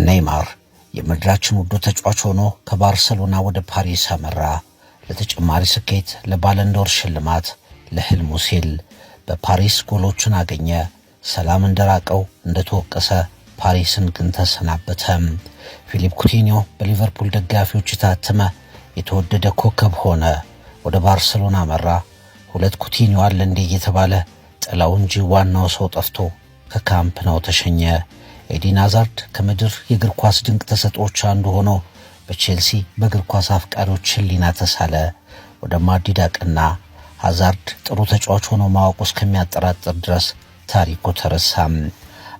ኔይማር የምድራችን ውዱ ተጫዋች ሆኖ ከባርሰሎና ወደ ፓሪስ አመራ። ለተጨማሪ ስኬት፣ ለባለንዶር ሽልማት፣ ለህልሙ ሲል በፓሪስ ጎሎችን አገኘ። ሰላም እንደራቀው እንደተወቀሰ ፓሪስን ግን ተሰናበተ። ፊሊፕ ኩቲኒዮ በሊቨርፑል ደጋፊዎች የታተመ የተወደደ ኮከብ ሆነ። ወደ ባርሰሎና አመራ። ሁለት ኩቲኒዮ አለ እንዴ እየተባለ ጥላው እንጂ ዋናው ሰው ጠፍቶ ከካምፕ ናው ተሸኘ። ኤዲን ሃዛርድ ከምድር የእግር ኳስ ድንቅ ተሰጥኦዎች አንዱ ሆኖ በቼልሲ በእግር ኳስ አፍቃሪዎች ሕሊና ተሳለ። ወደ ማድሪድ አቀና። ሃዛርድ ጥሩ ተጫዋች ሆኖ ማወቁ እስከሚያጠራጥር ድረስ ታሪኩ ተረሳም።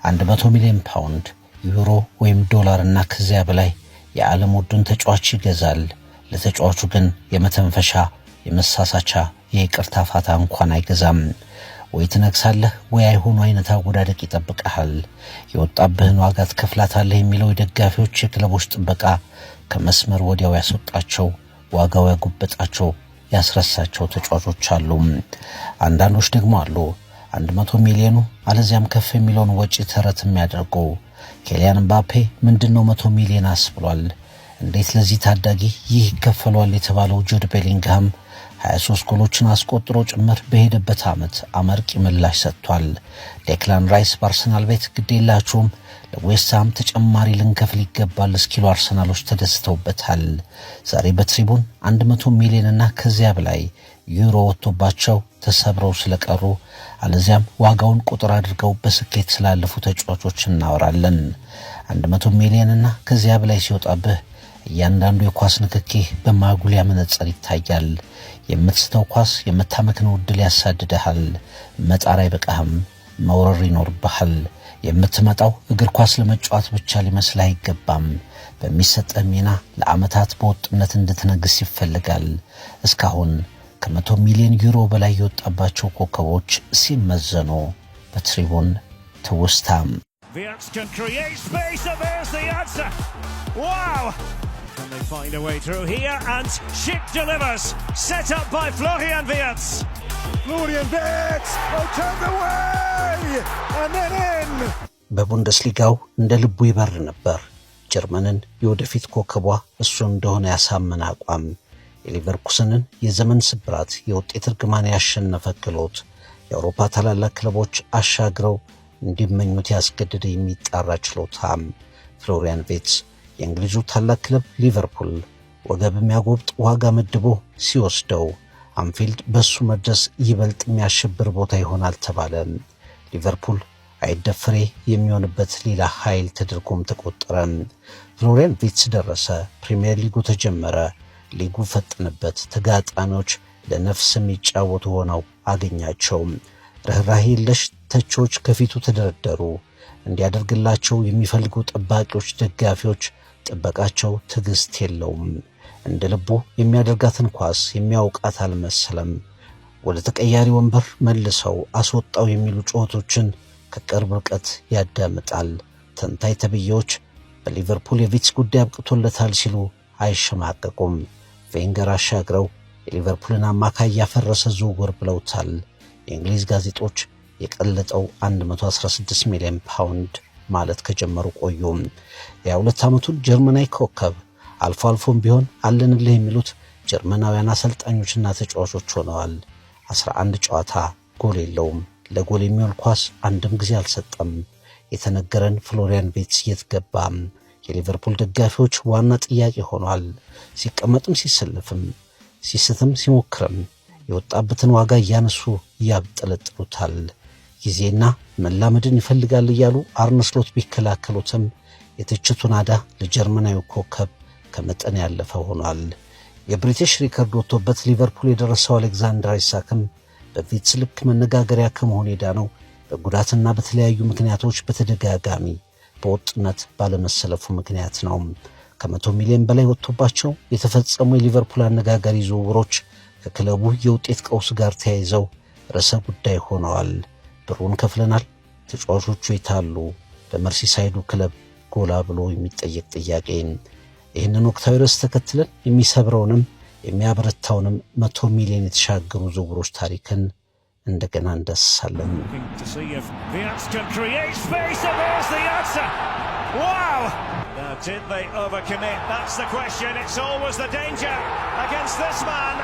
100 ሚሊዮን ፓውንድ፣ ዩሮ ወይም ዶላር እና ከዚያ በላይ የዓለም ውዱን ተጫዋች ይገዛል። ለተጫዋቹ ግን የመተንፈሻ፣ የመሳሳቻ፣ የይቅርታ ፋታ እንኳን አይገዛም። ወይ ትነግሳለህ ወይ አይሆኑ አይነት አወዳደቅ ይጠብቀሃል። የወጣብህን ዋጋ ትከፍላታለህ የሚለው የደጋፊዎች የክለቦች ጥበቃ ከመስመር ወዲያው ያስወጣቸው፣ ዋጋው ያጎበጣቸው፣ ያስረሳቸው ተጫዋቾች አሉ። አንዳንዶች ደግሞ አሉ 100 ሚሊዮኑ አለዚያም ከፍ የሚለውን ወጪ ተረት የሚያደርጉ። ኬሊያን ምባፔ ምንድን ነው 100 ሚሊዮን አስብሏል። እንዴት ለዚህ ታዳጊ ይህ ይከፈለዋል የተባለው ጁድ ቤሊንግሃም 23 ጎሎችን አስቆጥሮ ጭምር በሄደበት ዓመት አመርቂ ምላሽ ሰጥቷል። ዴክላን ራይስ በአርሰናል ቤት ግዴላችሁም ለዌስትሃም ተጨማሪ ልንከፍል ይገባል እስኪሉ አርሰናሎች ተደስተውበታል። ዛሬ በትሪቡን 100 ሚሊዮን እና ከዚያ በላይ ዩሮ ወጥቶባቸው ተሰብረው ስለቀሩ አለዚያም ዋጋውን ቁጥር አድርገው በስኬት ስላለፉ ተጫዋቾች እናወራለን። 100 ሚሊዮን እና ከዚያ በላይ ሲወጣብህ እያንዳንዱ የኳስ ንክኪህ በማጉሊያ መነጽር ይታያል። የምትስተው ኳስ፣ የምታመክነው ዕድል ያሳድድሃል። መጣር አይበቃህም፣ መውረር ይኖርብሃል። የምትመጣው እግር ኳስ ለመጫወት ብቻ ሊመስልህ አይገባም። በሚሰጥህ ሚና ለዓመታት በወጥነት እንድትነግስ ይፈልጋል። እስካሁን ከ100 ሚሊዮን ዩሮ በላይ የወጣባቸው ኮከቦች ሲመዘኑ በትሪቡን ትውስታም። Wirtz can create space, and there's the answer. Wow! Can they find a way through here? And Schick delivers, set up by Florian Wirtz. Florian Wirtz! Oh, turned away! And then in! በቡንደስሊጋው እንደ ልቡ ይበር ነበር። ጀርመንን የወደፊት ኮከቧ እሱ እንደሆነ ያሳመነ አቋም፣ የሌቨርኩሰንን የዘመን ስብራት፣ የውጤት እርግማን ያሸነፈ ክህሎት፣ የአውሮፓ ታላላቅ ክለቦች አሻግረው እንዲመኙት ያስገደደ የሚጣራ ችሎታ። ፍሎሪያን ቪርትስ የእንግሊዙ ታላቅ ክለብ ሊቨርፑል ወገብ የሚያጎብጥ ዋጋ መድቦ ሲወስደው አንፊልድ በሱ መድረስ ይበልጥ የሚያሸብር ቦታ ይሆናል ተባለ። ሊቨርፑል አይደፍሬ የሚሆንበት ሌላ ኃይል ተደርጎም ተቆጠረ። ፍሎሪያን ቪርትስ ደረሰ። ፕሪምየር ሊጉ ተጀመረ። ሊጉ ፈጠነበት። ተጋጣሚዎች ለነፍስ የሚጫወቱ ሆነው አገኛቸው። ርኅራሄ የለሽ ተቺዎች ከፊቱ ተደረደሩ። እንዲያደርግላቸው የሚፈልጉ ጠባቂዎች፣ ደጋፊዎች ጥበቃቸው ትዕግስት የለውም። እንደ ልቡ የሚያደርጋትን ኳስ የሚያውቃት አልመሰለም። ወደ ተቀያሪ ወንበር መልሰው አስወጣው የሚሉ ጩኸቶችን ከቅርብ ርቀት ያዳምጣል። ተንታኝ ተብዬዎች በሊቨርፑል የቪትስ ጉዳይ አብቅቶለታል ሲሉ አይሸማቀቁም። ቬንገር አሻግረው የሊቨርፑልን አማካይ ያፈረሰ ዝውውር ብለውታል። የእንግሊዝ ጋዜጦች የቀለጠው 116 ሚሊዮን ፓውንድ ማለት ከጀመሩ ቆዩ። የ22 ዓመቱን ጀርመናዊ ኮከብ አልፎ አልፎም ቢሆን አለንልህ የሚሉት ጀርመናውያን አሰልጣኞችና ተጫዋቾች ሆነዋል። 11 ጨዋታ ጎል የለውም። ለጎል የሚሆን ኳስ አንድም ጊዜ አልሰጠም። የተነገረን ፍሎሪያን ቪርትስ የት ገባ? የሊቨርፑል ደጋፊዎች ዋና ጥያቄ ሆኗል። ሲቀመጥም ሲሰለፍም ሲስትም ሲሞክርም የወጣበትን ዋጋ እያነሱ ያብጠለጥሉታል። ጊዜና መላመድን ይፈልጋል እያሉ አርነ ስሎት ቢከላከሉትም የትችቱ ናዳ ለጀርመናዊ ኮከብ ከመጠን ያለፈ ሆኗል። የብሪቲሽ ሪከርድ ወጥቶበት ሊቨርፑል የደረሰው አሌክዛንደር አይሳክም በቪትስ ልክ መነጋገሪያ ከመሆን የዳነው በጉዳትና በተለያዩ ምክንያቶች በተደጋጋሚ በወጥነት ባለመሰለፉ ምክንያት ነው። ከ100 ሚሊዮን በላይ ወጥቶባቸው የተፈጸሙ የሊቨርፑል አነጋጋሪ ዝውውሮች ከክለቡ የውጤት ቀውስ ጋር ተያይዘው ርዕሰ ጉዳይ ሆነዋል። ብሩን ከፍለናል፣ ተጫዋቾቹ የታሉ? በመርሲሳይዱ ክለብ ጎላ ብሎ የሚጠየቅ ጥያቄ። ይህንን ወቅታዊ ርዕስ ተከትለን የሚሰብረውንም የሚያበረታውንም 100 ሚሊዮን የተሻገሩ ዝውውሮች ታሪክን እንደገና እንዳስሳለን። Looking to see if Wirtz can create space, and there's the answer. Wow! Did they overcommit? That's the question. It's always the danger against this man.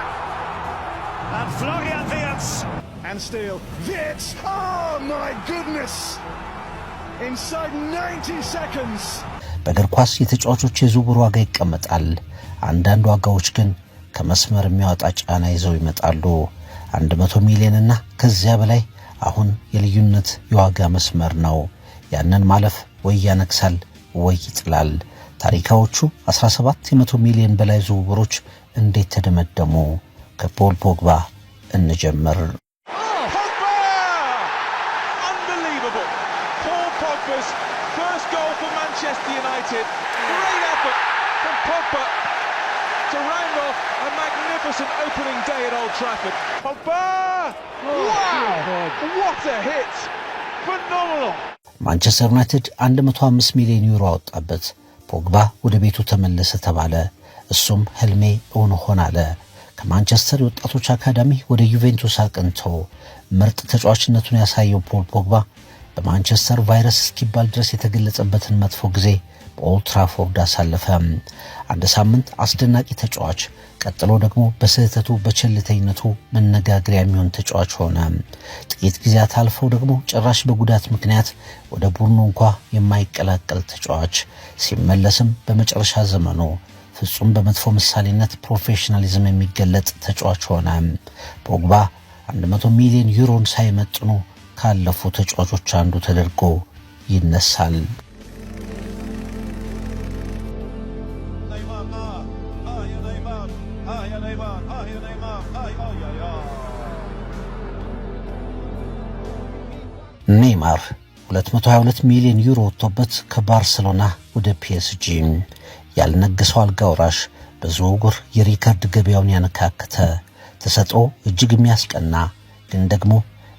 And Florian Wirtz. And Steele. Wirtz! Oh my goodness! Inside 90 seconds. በእግር ኳስ የተጫዋቾች የዝውውር ዋጋ ይቀመጣል። አንዳንድ ዋጋዎች ግን ከመስመር የሚያወጣ ጫና ይዘው ይመጣሉ። 100 ሚሊዮን እና ከዚያ በላይ አሁን የልዩነት የዋጋ መስመር ነው። ያንን ማለፍ ወይ ያነግሳል ወይ ይጥላል። ታሪካዎቹ 17 የመቶ ሚሊዮን በላይ ዝውውሮች እንዴት ተደመደሙ? ከፖል ፖግባ እንጀምር። Pogba! Unbelievable. Paul Pogba's first goal for Manchester United. Great effort from Pogba to round off a magnificent opening day at Old Trafford. Pogba! Wow! What a hit! Phenomenal! ማንቸስተር ዩናይትድ 105 ሚሊዮን ዩሮ አወጣበት። ፖግባ ወደ ቤቱ ተመለሰ ተባለ። እሱም ህልሜ እውን ሆነ አለ። ከማንቸስተር የወጣቶች አካዳሚ ወደ ዩቬንቱስ አቅንቶ ምርጥ ተጫዋችነቱን ያሳየው ፖል ፖግባ በማንቸስተር ቫይረስ እስኪባል ድረስ የተገለጸበትን መጥፎ ጊዜ በኦልትራፎርድ አሳለፈ። አንድ ሳምንት አስደናቂ ተጫዋች፣ ቀጥሎ ደግሞ በስህተቱ በቸልተኝነቱ መነጋገሪያ የሚሆን ተጫዋች ሆነ። ጥቂት ጊዜያት አልፈው ደግሞ ጭራሽ በጉዳት ምክንያት ወደ ቡድኑ እንኳ የማይቀላቀል ተጫዋች፣ ሲመለስም በመጨረሻ ዘመኑ ፍጹም በመጥፎ ምሳሌነት professionalism የሚገለጥ ተጫዋች ሆነ። ፖግባ 100 ሚሊዮን ዩሮን ሳይመጥኑ ካለፉ ተጫዋቾች አንዱ ተደርጎ ይነሳል። Neymar, ay Neymar, ay Neymar, ay Neymar, ay ay ay ay. ኔይማር 222 ሚሊዮን ዩሮ ወጥቶበት ከባርሰሎና ወደ ፒኤስጂ። ያልነገሰው አልጋ ወራሽ፣ በዝውውር የሪከርድ ገበያውን ያነካከተ፣ ተሰጥኦ እጅግ የሚያስቀና ግን ደግሞ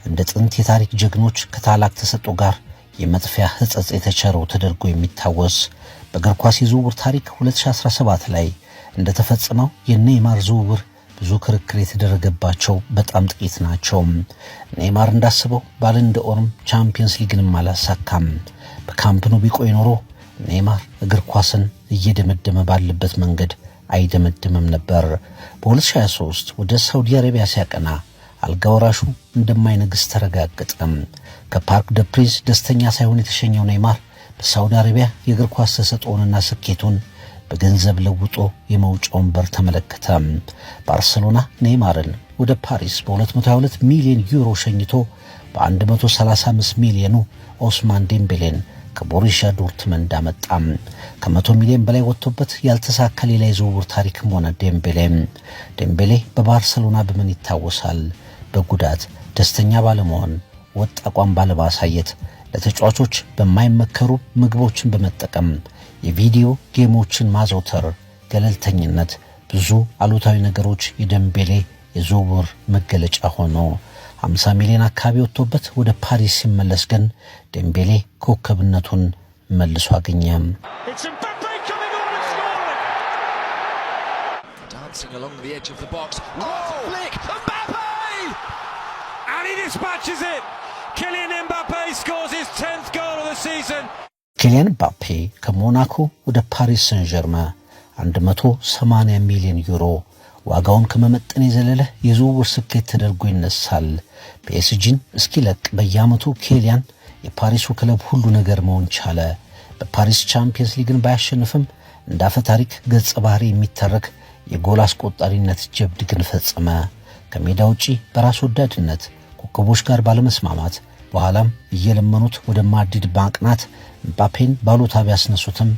እንደ ጥንት የታሪክ ጀግኖች ከታላቅ ተሰጥኦ ጋር የመጥፊያ ሕጸጽ የተቸረው ተደርጎ የሚታወስ፣ በእግር ኳስ የዝውውር ታሪክ 2017 ላይ እንደተፈጸመው የኔይማር ዝውውር ብዙ ክርክር የተደረገባቸው በጣም ጥቂት ናቸው። ኔይማር እንዳስበው ባለን ዶርም ቻምፒየንስ ሊግንም አላሳካም። በካምፕ ኑ ቢቆይ ኖሮ ኔይማር እግር ኳስን እየደመደመ ባለበት መንገድ አይደመድምም ነበር። በ2023 ወደ ሳውዲ አረቢያ ሲያቀና አልጋ ወራሹ እንደማይነግስ ተረጋገጠም። ከፓርክ ደ ፕሪንስ ደስተኛ ሳይሆን የተሸኘው ኔይማር በሳውዲ አረቢያ የእግር ኳስ ተሰጥኦንና ስኬቱን በገንዘብ ለውጦ የመውጫውን በር ተመለከተ። ባርሰሎና ኔይማርን ወደ ፓሪስ በ222 ሚሊዮን ዩሮ ሸኝቶ በ135 ሚሊዮኑ ኦስማን ዴምቤሌን ከቦሩሲያ ዶርትመንድ አመጣ። ከ100 ሚሊዮን በላይ ወጥቶበት ያልተሳካ ሌላ የዝውውር ታሪክም ሆነ ዴምቤሌ። ዴምቤሌ በባርሰሎና በምን ይታወሳል? በጉዳት፣ ደስተኛ ባለመሆን፣ ወጥ አቋም ባለማሳየት፣ ለተጫዋቾች በማይመከሩ ምግቦችን በመጠቀም፣ የቪዲዮ ጌሞችን ማዘውተር፣ ገለልተኝነት፣ ብዙ አሉታዊ ነገሮች የደምቤሌ የዝውውር መገለጫ ሆኖ 50 ሚሊዮን አካባቢ ወጥቶበት ወደ ፓሪስ ሲመለስ ግን ዴምቤሌ ኮከብነቱን መልሶ አገኘም። It's Mbappe coming on and scoring. Dancing along the edge of the box. What a flick! Mbappe! And he dispatches it. Kylian Mbappe scores his 10th goal of the season. ኪሊያን ምባፔ ከሞናኮ ወደ ፓሪስ ሰን ዠርመ 180 ሚሊዮን ዩሮ ዋጋውን ከመመጠን የዘለለ የዝውውር ስኬት ተደርጎ ይነሳል። ፒኤስጂን እስኪለቅ በየዓመቱ ኬሊያን የፓሪሱ ክለብ ሁሉ ነገር መሆን ቻለ። በፓሪስ ቻምፒየንስ ሊግን ባያሸንፍም እንደ አፈ ታሪክ ገጸ ባህሪ የሚተረክ የጎል አስቆጣሪነት ጀብድ ግን ፈጸመ። ከሜዳ ውጪ በራስ ወዳድነት፣ ኮከቦች ጋር ባለመስማማት፣ በኋላም እየለመኑት ወደ ማድሪድ ማቅናት ምባፔን ባሉታ ቢያስነሱትም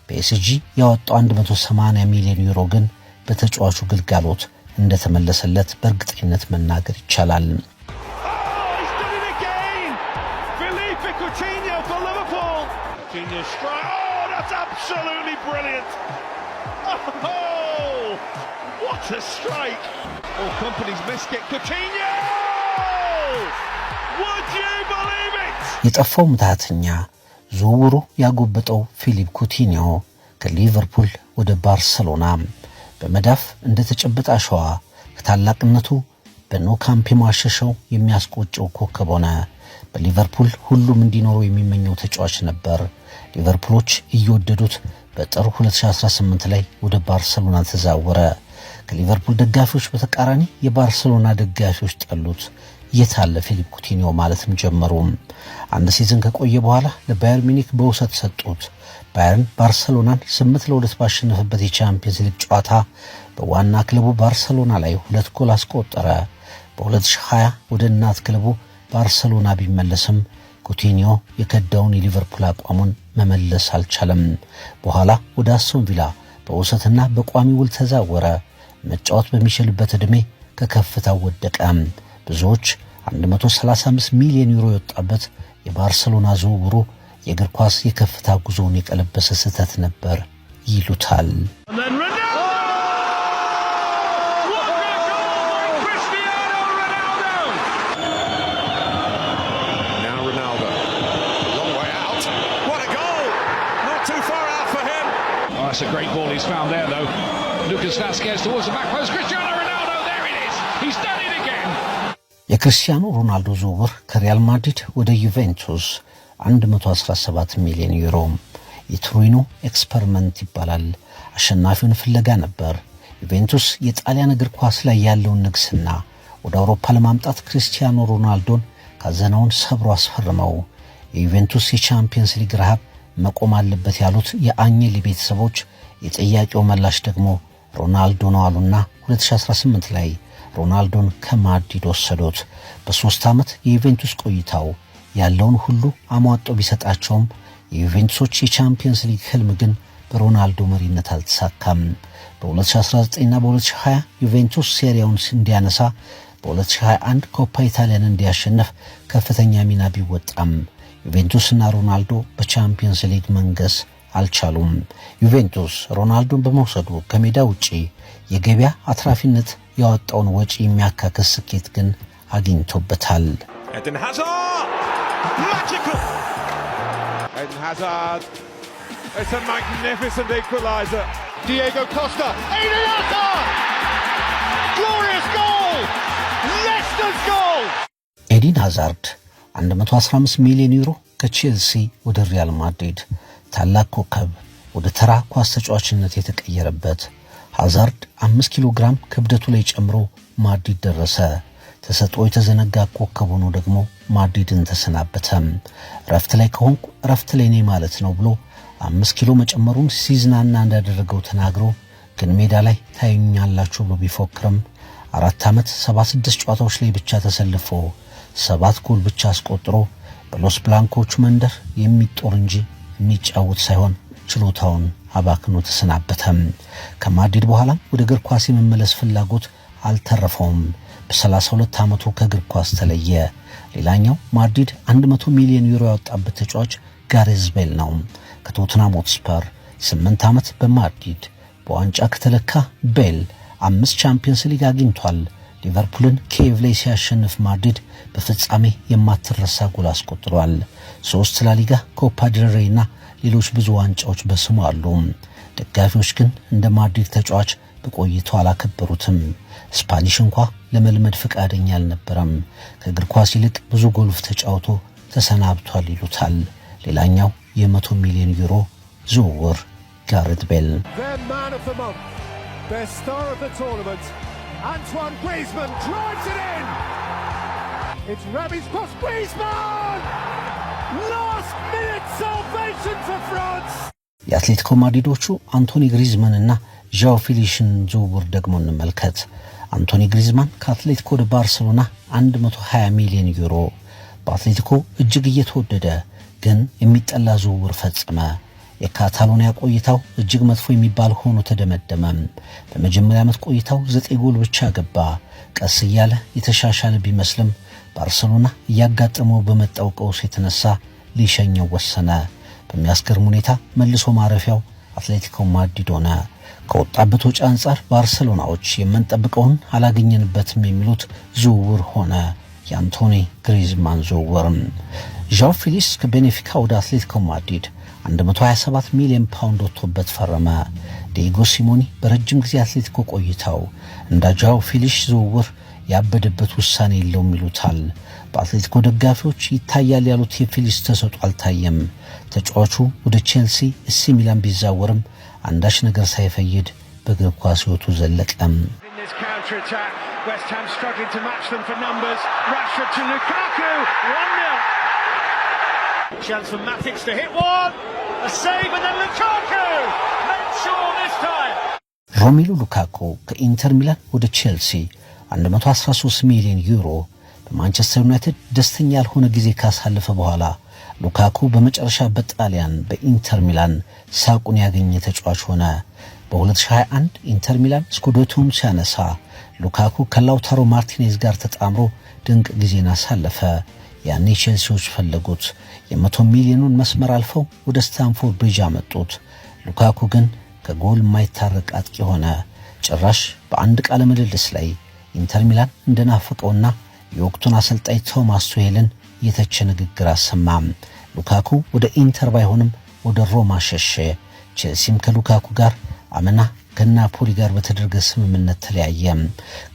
ፒኤስጂ ያወጣው 180 ሚሊዮን ዩሮ ግን በተጫዋቹ ግልጋሎት እንደተመለሰለት በእርግጠኝነት መናገር ይቻላል። Oh, he's done it again! Philippe Coutinho for Liverpool. Coutinho strike. Oh, that's absolutely brilliant! Oh, what a strike! Oh, Kompany's missed it. Coutinho! Would you believe it? የጠፋው ምትሃተኛ፣ ዝውውሩ ያጎበጠው ፊሊፕ ኩቲኒዮ ከሊቨርፑል ወደ ባርሰሎና በመዳፍ እንደተጨበጠ አሸዋ ከታላቅነቱ በኖ ካምፕ የሟሸሸው የሚያስቆጨው ኮከብ ሆነ። በሊቨርፑል ሁሉም እንዲኖረው የሚመኘው ተጫዋች ነበር። ሊቨርፑሎች እየወደዱት በጥር 2018 ላይ ወደ ባርሰሎና ተዛወረ። ከሊቨርፑል ደጋፊዎች በተቃራኒ የባርሰሎና ደጋፊዎች ጠሉት። የታለ ፊሊፕ ኩቲኒዮ ማለትም ጀመሩ። አንድ season ከቆየ በኋላ ለባየር ሚኒክ በውሰት ሰጡት። ባየርን ባርሰሎናን 8-2 ባሸነፈበት የቻምፒየንስ ሊግ ጨዋታ በዋና ክለቡ ባርሰሎና ላይ ሁለት ጎል አስቆጠረ። በ2020 ወደ እናት ክለቡ ባርሰሎና ቢመለስም ኩቲኒዮ የከዳውን የሊቨርፑል አቋሙን መመለስ አልቻለም። በኋላ ወደ አስቶን ቪላ በውሰትና በቋሚ ውል ተዛወረ። መጫወት በሚችልበት ዕድሜ ከከፍታው ወደቀ። ብዙዎች 135 ሚሊዮን ዩሮ የወጣበት የባርሰሎና ዝውውሩ የእግር ኳስ የከፍታ ጉዞውን የቀለበሰ ስህተት ነበር ይሉታል። And then Ronaldo! What a goal by Cristiano Ronaldo! Now Ronaldo. Long way out. What a goal! Not too far out for him. Oh, that's a great ball he's found there, though. Lucas Vazquez towards the back post. Cristiano Ronaldo, there it is. He's done it again. የክርስቲያኖ ሮናልዶ ዝውውር ከሪያል ማድሪድ ወደ ዩቬንቱስ 117 ሚሊዮን ዩሮ የቱሪኖ experiment ይባላል። አሸናፊውን ፍለጋ ነበር። ዩቬንቱስ የጣሊያን እግር ኳስ ላይ ያለውን ንግስና ወደ አውሮፓ ለማምጣት ክርስቲያኖ ሮናልዶን ካዘናውን ሰብሮ አስፈርመው። የዩቬንቱስ የቻምፒየንስ ሊግ ረሃብ መቆም አለበት ያሉት የአኘሊ ቤተሰቦች የጥያቄው መላሽ ደግሞ ሮናልዶ ነው አሉና 2018 ላይ ሮናልዶን ከማድሪድ ወሰዱት። በ3 ዓመት የዩቬንቱስ ቆይታው ያለውን ሁሉ አሟጦ ቢሰጣቸውም የዩቬንቱሶች የቻምፒየንስ ሊግ ህልም ግን በሮናልዶ መሪነት አልተሳካም። በ2019ና በ2020 ዩቬንቱስ ሴሪያውን እንዲያነሳ፣ በ2021 ኮፓ ኢታሊያን እንዲያሸንፍ ከፍተኛ ሚና ቢወጣም ዩቬንቱስና ሮናልዶ በቻምፒየንስ ሊግ መንገስ አልቻሉም። ዩቬንቱስ ሮናልዶን በመውሰዱ ከሜዳ ውጪ የገበያ አትራፊነት ያወጣውን ወጪ የሚያካክስ ስኬት ግን አግኝቶበታል። Eden Hazard! Magical! Eden Hazard. It's a magnificent equaliser. Diego Costa. Eden Hazard! Glorious goal! Leicester's goal! ኤዲን ሃዛርድ 115 ሚሊዮን ዩሮ ከቼልሲ ወደ ሪያል ማድሪድ፣ ታላቅ ኮከብ ወደ ተራ ኳስ ተጫዋችነት የተቀየረበት። ሃዛርድ 5 ኪሎ ግራም ክብደቱ ላይ ጨምሮ ማድሪድ ደረሰ። ተሰጥኦ የተዘነጋ ኮከብ ሆኖ ደግሞ ማድሪድን ተሰናበተ። እረፍት ላይ ከሆንኩ እረፍት ላይ ነኝ ማለት ነው ብሎ 5 ኪሎ መጨመሩን ሲዝናና እንዳደረገው ተናግሮ ግን ሜዳ ላይ ታዩኛላችሁ ብሎ ቢፎክርም 4 ዓመት 76 ጨዋታዎች ላይ ብቻ ተሰልፎ ሰባት ጎል ብቻ አስቆጥሮ በሎስ ብላንኮቹ መንደር የሚጦር እንጂ የሚጫወት ሳይሆን ችሎታውን አባክኖ ተሰናበተም። ከማድሪድ በኋላም ወደ እግር ኳስ የመመለስ ፍላጎት አልተረፈውም። በ32 ዓመቱ ከእግር ኳስ ተለየ። ሌላኛው ማድሪድ 100 ሚሊዮን ዩሮ ያወጣበት ተጫዋች ጋሬዝ ቤል ነው። ከቶትናም ሆትስፐር 8 ዓመት በማድሪድ። በዋንጫ ከተለካ ቤል አምስት ቻምፒየንስ ሊግ አግኝቷል። ሊቨርፑልን ኪየቭ ላይ ሲያሸንፍ ማድሪድ በፍጻሜ የማትረሳ ጎል አስቆጥሯል። ሶስት ላሊጋ፣ ኮፓ ዴል እና ሌሎች ብዙ ዋንጫዎች በስሙ አሉ። ደጋፊዎች ግን እንደ ማድሪድ ተጫዋች በቆይታው አላከበሩትም። ስፓኒሽ እንኳ ለመልመድ ፈቃደኛ አልነበረም። ከእግር ኳስ ይልቅ ብዙ ጎልፍ ተጫውቶ ተሰናብቷል ይሉታል። ሌላኛው የ100 ሚሊዮን ዩሮ ዝውውር ጋሬት ቤል። Their man of the month, their star of the tournament, Antoine Griezmann drives it in. It's Rabiot's cross. Griezmann! Last minute salvation for France. የአትሌቲኮ ማድሪዶቹ አንቶኒ ግሪዝማን እና ዣኦ ፊሊሽን ዝውውር ደግሞ እንመልከት። አንቶኒ ግሪዝማን ከአትሌቲኮ ወደ ባርሰሎና 120 ሚሊዮን ዩሮ። በአትሌቲኮ እጅግ እየተወደደ ግን የሚጠላ ዝውውር ፈጸመ። የካታሎኒያ ቆይታው እጅግ መጥፎ የሚባል ሆኖ ተደመደመ። በመጀመሪያ ዓመት ቆይታው ዘጠኝ ጎል ብቻ ገባ። ቀስ እያለ የተሻሻለ ቢመስልም ባርሰሎና እያጋጠመው በመጣው ቀውስ የተነሳ ሊሸኘው ወሰነ። በሚያስገርም ሁኔታ መልሶ ማረፊያው አትሌቲኮ ማድሪድ ሆነ። ከወጣበት ወጪ አንጻር ባርሰሎናዎች የምንጠብቀውን አላገኘንበትም የሚሉት ዝውውር ሆነ የአንቶኒ ግሪዝማን ዝውውርም። ዣው ፊሊክስ ከቤኔፊካ ወደ አትሌቲኮ ማድሪድ 127 ሚሊዮን ፓውንድ ወጥቶበት ፈረመ። ዲዬጎ ሲሞኒ በረጅም ጊዜ አትሌቲኮ ቆይታው እንደ ዣው ፊሊክስ ዝውውር ያበደበት ውሳኔ የለውም ይሉታል። በአትሌቲኮ ደጋፊዎች ይታያል ያሉት የፌሊክስ ተሰጥኦ አልታየም። ተጫዋቹ ወደ ቼልሲ፣ ኤሲ ሚላን ቢዛወርም አንዳች ነገር ሳይፈይድ በእግር ኳስ ሕይወቱ ዘለቀም። In this counter attack, West Ham struggling to match them for numbers. Rashford to Lukaku, 1-0. Chance for Matic to hit one. A save and then Lukaku makes sure this time. ሮሜሉ ሉካኩ ከኢንተር ሚላን ወደ ቼልሲ 113 ሚሊዮን ዩሮ። በማንቸስተር ዩናይትድ ደስተኛ ያልሆነ ጊዜ ካሳለፈ በኋላ ሉካኩ በመጨረሻ በጣሊያን በኢንተር ሚላን ሳቁን ያገኘ ተጫዋች ሆነ። በ2021 ኢንተር ሚላን ስኩዴቶውን ሲያነሳ ሉካኩ ከላውታሮ ማርቲኔዝ ጋር ተጣምሮ ድንቅ ጊዜን አሳለፈ። ያኔ ቼልሲዎች ፈለጉት። የ100 ሚሊዮኑን መስመር አልፈው ወደ ስታንፎርድ ብሪጅ አመጡት። ሉካኩ ግን ከጎል የማይታረቅ አጥቂ ሆነ። ጭራሽ በአንድ ቃለ ምልልስ ላይ ኢንተር ሚላን እንደናፈቀውና የወቅቱን አሰልጣኝ ቶማስ ቱሄልን የተቸ ንግግር አሰማም። ሉካኩ ወደ ኢንተር ባይሆንም ወደ ሮማ ሸሸ። ቼልሲም ከሉካኩ ጋር አምና ከናፖሊ ጋር በተደረገ ስምምነት ተለያየ።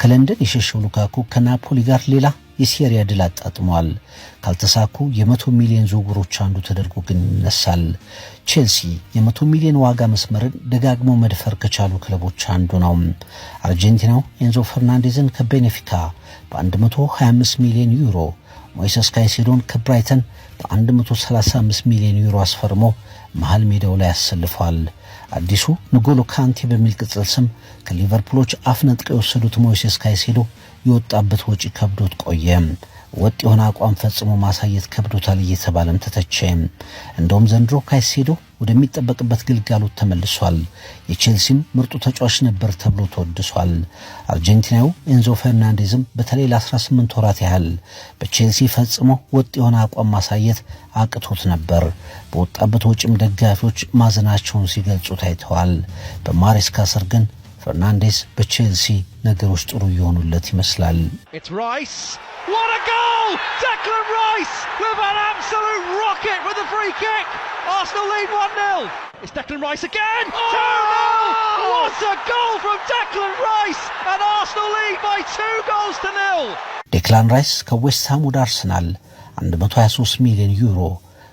ከለንደን የሸሸው ሉካኩ ከናፖሊ ጋር ሌላ የሴሪያ ድል አጣጥሟል። ካልተሳኩ የ100 ሚሊዮን ዝውውሮች አንዱ ተደርጎ ግን ይነሳል። ቼልሲ የ100 ሚሊዮን ዋጋ መስመርን ደጋግሞ መድፈር ከቻሉ ክለቦች አንዱ ነው። አርጀንቲናው ኤንዞ ፈርናንዴዝን ከቤኔፊካ በ125 ሚሊዮን ዩሮ፣ ሞይሰስ ካይሴዶን ከብራይተን በ135 ሚሊዮን ዩሮ አስፈርሞ መሃል ሜዳው ላይ አሰልፏል። አዲሱ ንጎሎ ካንቴ በሚል ቅጽል ስም ከሊቨርፑሎች አፍ ነጥቀው የወሰዱት ሞይሴስ ካይሴዶ የወጣበት ወጪ ከብዶት ቆየ። ወጥ የሆነ አቋም ፈጽሞ ማሳየት ከብዶታል እየተባለም ተተቸ። እንደውም ዘንድሮ ካይሴዶ ወደሚጠበቅበት ግልጋሎት ተመልሷል። የቼልሲም ምርጡ ተጫዋች ነበር ተብሎ ተወድሷል። አርጀንቲናዊው ኤንዞ ፈርናንዴዝም በተለይ ለ18 ወራት ያህል በቼልሲ ፈጽሞ ወጥ የሆነ አቋም ማሳየት አቅቶት ነበር። በወጣበት ወጪም ደጋፊዎች ማዘናቸውን ሲገልጹ ታይተዋል። በማሬስካ ስር ግን ፈርናንዴዝ በቼልሲ ነገሮች ጥሩ እየሆኑለት ይመስላል። It's Rice. What a goal! Declan Rice with an absolute rocket with a free kick. Arsenal lead 1-0. It's Declan Rice again. 2-0. What a goal from Declan Rice! And Arsenal lead by 2 goals to 0. ዴክላን ራይስ ከዌስትሃም ወደ አርሰናል 123 ሚሊዮን ዩሮ።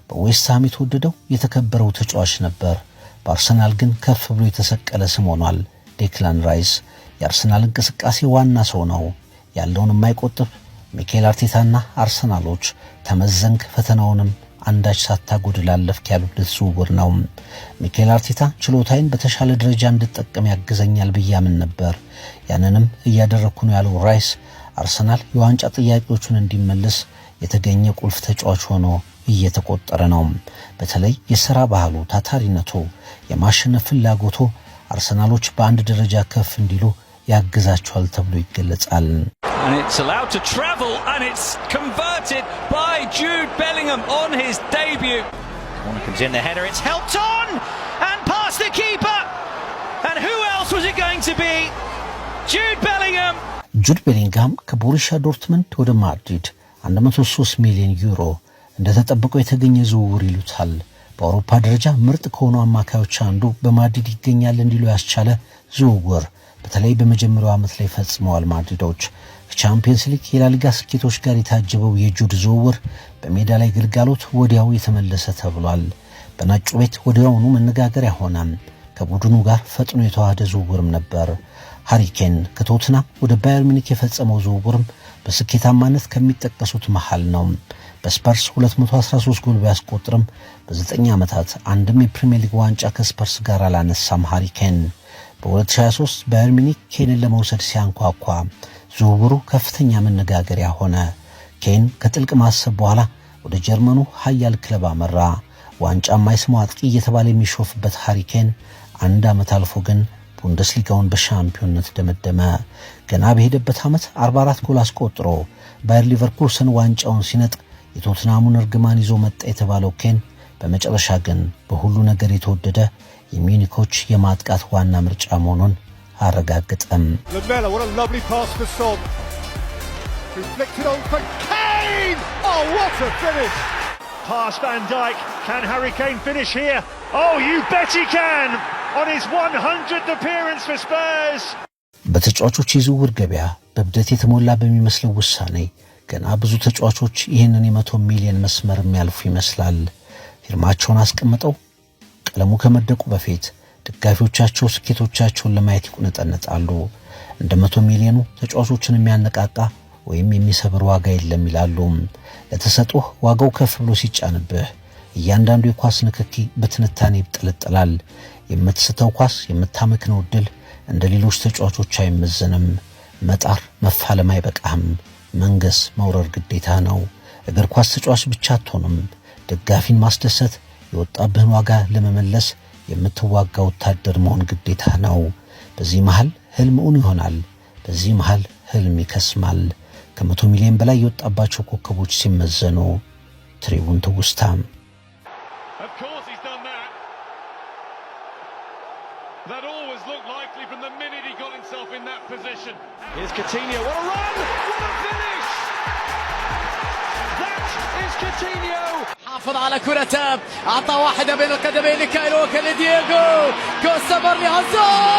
በዌስትሃም የተወደደው የተከበረው ተጫዋች ነበር። በአርሰናል ግን ከፍ ብሎ የተሰቀለ ስም ሆኗል። ዴክላን ራይስ የአርሰናል እንቅስቃሴ ዋና ሰው ነው። ያለውን የማይቆጥብ ሚኬል አርቴታና አርሰናሎች ተመዘንክ ፈተናውንም አንዳች ሳታጎድል አለፍክ ያሉለት ዝውውር ነው። ሚኬል አርቴታ ችሎታዬን በተሻለ ደረጃ እንድጠቀም ያግዘኛል ብዬ አምን ነበር፣ ያንንም እያደረግኩ ነው ያለው ራይስ አርሰናል የዋንጫ ጥያቄዎቹን እንዲመልስ የተገኘ ቁልፍ ተጫዋች ሆኖ እየተቆጠረ ነው። በተለይ የሥራ ባህሉ፣ ታታሪነቱ፣ የማሸነፍ ፍላጎቱ አርሰናሎች በአንድ ደረጃ ከፍ እንዲሉ ያግዛቸዋል ተብሎ ይገለጻል። And it's allowed to travel and it's converted by Jude Bellingham on his debut. Corner comes in, the header, it's helped on and past the keeper. And who else was it going to be? Jude Bellingham. ጁድ ቤሊንግሃም ከቦሩሲያ ዶርትመንድ ወደ ማድሪድ 103 ሚሊዮን ዩሮ። እንደተጠበቀው የተገኘ ዝውውር ይሉታል። በአውሮፓ ደረጃ ምርጥ ከሆኑ አማካዮች አንዱ በማድሪድ ይገኛል እንዲሉ ያስቻለ ዝውውር በተለይ በመጀመሪያው ዓመት ላይ ፈጽመዋል ማድሪዶች። ከቻምፒየንስ ሊግ፣ የላሊጋ ስኬቶች ጋር የታጀበው የጁድ ዝውውር በሜዳ ላይ ግልጋሎት ወዲያው የተመለሰ ተብሏል። በነጩ ቤት ወዲያውኑ መነጋገሪያ ሆነ። ከቡድኑ ጋር ፈጥኖ የተዋሃደ ዝውውርም ነበር። ሃሪ ኬን ከቶትናም ወደ ባየር ሙኒክ የፈጸመው ዝውውርም በስኬታማነት ከሚጠቀሱት መሃል ነው። በስፐርስ 213 ጎል ቢያስቆጥርም በ9 ዓመታት አንድም የፕሪምየር ሊግ ዋንጫ ከስፐርስ ጋር አላነሳም። ሃሪ ኬን በ2023 ባየር ሙኒክ ኬንን ለመውሰድ ሲያንኳኳ ዝውውሩ ከፍተኛ መነጋገሪያ ሆነ። ኬን ከጥልቅ ማሰብ በኋላ ወደ ጀርመኑ ኃያል ክለብ አመራ። ዋንጫ የማይስመው አጥቂ እየተባለ የሚሾፍበት ሃሪ ኬን አንድ ዓመት አልፎ ግን ቡንደስሊጋውን በሻምፒዮንነት ደመደመ። ገና በሄደበት ዓመት 44 ጎል አስቆጥሮ ባየር ሊቨርኩሰን ዋንጫውን ሲነጥቅ የቶትናሙን እርግማን ይዞ መጣ የተባለው ኬን በመጨረሻ ግን በሁሉ ነገር የተወደደ የሚዩኒኮች የማጥቃት ዋና ምርጫ መሆኑን አረጋገጠም። Lamela, what a lovely pass for Son. Who flicked it on for Kane! Oh, what a finish! Past Van Dijk. Can Harry Kane finish here? Oh, you bet he can! On his 100th appearance for Spurs. በተጫዋቾች የዝውውር ገበያ በእብደት የተሞላ በሚመስለው ውሳኔ ገና ብዙ ተጫዋቾች ይህንን የ100 ሚሊዮን መስመር የሚያልፉ ይመስላል። ፊርማቸውን አስቀምጠው ቀለሙ ከመድረቁ በፊት ደጋፊዎቻቸው ስኬቶቻቸውን ለማየት ይቁነጠነጣሉ። እንደ 100 ሚሊዮኑ ተጫዋቾችን የሚያነቃቃ ወይም የሚሰብር ዋጋ የለም ይላሉ። ለተሰጥኦህ ዋጋው ከፍ ብሎ ሲጫንብህ እያንዳንዱ የኳስ ንክኪ በትንታኔ ይብጠለጠላል። የምትስተው ኳስ፣ የምታመክነው ዕድል እንደ ሌሎች ተጫዋቾች አይመዘንም። መጣር መፋለም አይበቃህም። መንገስ መውረር ግዴታ ነው። እግር ኳስ ተጫዋች ብቻ አትሆንም። ደጋፊን ማስደሰት፣ የወጣብህን ዋጋ ለመመለስ የምትዋጋ ወታደር መሆን ግዴታ ነው። በዚህ መሃል ህልም እውን ይሆናል። በዚህ መሃል ህልም ይከስማል። ከ100 ሚሊዮን በላይ የወጣባቸው ኮከቦች ሲመዘኑ ትሪቡን ትውስታም። Of course he's done that. That always looked likely from the minute he got himself in that position. Here's Coutinho. What a run! What a finish! That is Coutinho. حافظ على كرته، أعطى واحدة بين القدمين لكايل ووكر، لدييغو كوستا، برني هازارد.